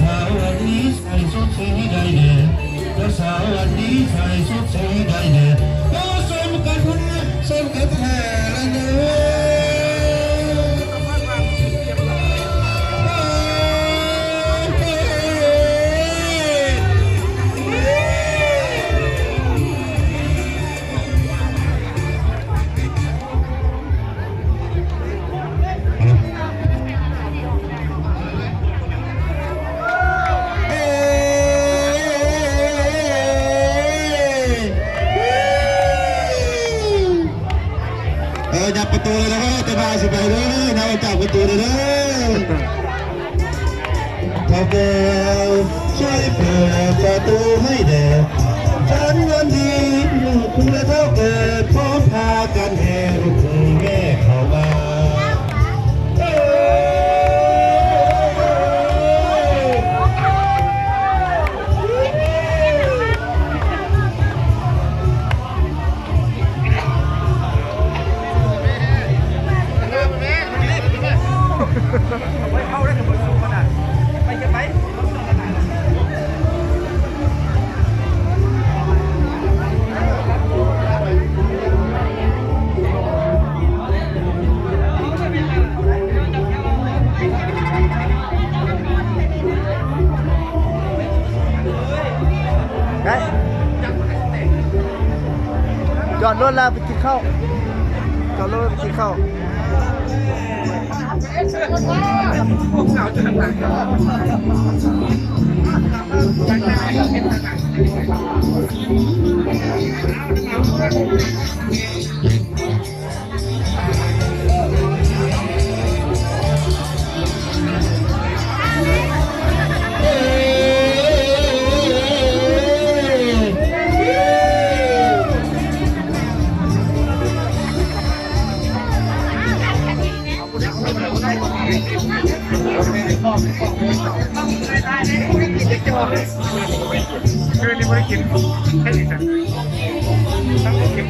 ສາວອັນນີ້ໃສ່ຊຸດສີໃດແດ່ ເຈົ້າສາວອັນນີ້ໃສ່ຊຸດສີໃດແດ່ ໂອ້ ສົມກັນແທ້ ສົມກັນແທ້ລະເດີ. ເອີ ຍັບປະຕູເລີຍເດີ ເຈົ້າບ່າວຊິໄປເດີ ຍັບປະຕູເລີຍເດີ. ເຖົ້າແກ່ຊ່ວຍເປີດປະຕູໃຫ້ແດ່ ຈັນວັນດີ ລູກແລະເຖົ້າແກ່ພ້ອມພາກັນແຫ່ລູກເຂີຍແມ່ເຂົ້າມາ. ໄດ້ ຈອດລົດແລ້ວໄປກິນເຂົ້າ ຈອດລົດໄປກິນເຂົ້າ. ຄືນນີ້ບໍ່ໄດ້ກິນ ແຄ່ນີ້ຊັ້ນ ຕັ້ງບໍ່ກິນ.